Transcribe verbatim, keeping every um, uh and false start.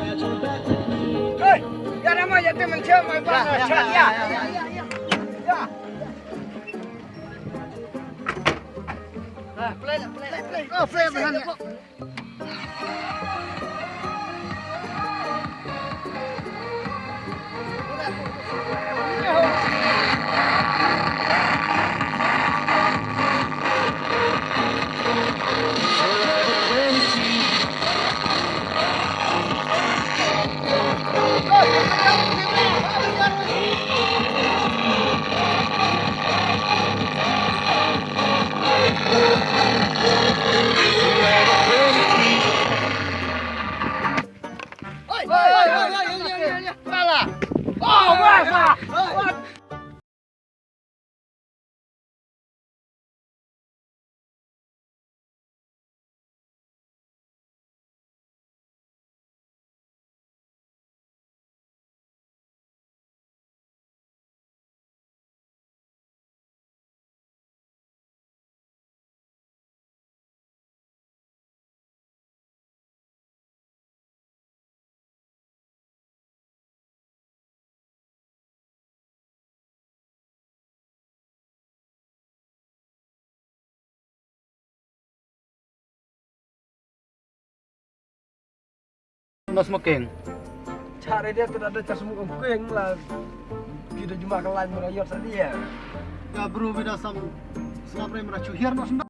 Hey, ya nama ya teman cewek mai bang. Ya, ya, ya, ya, ya, ya. Ya. Ah, play, play, play. Oh, play, play. No smoking. Cha re dia tu da cha smoking la. Ki da juma ka line mara yot sa dia. Ya bro, bida sam sngap re mara chu hiar no senda.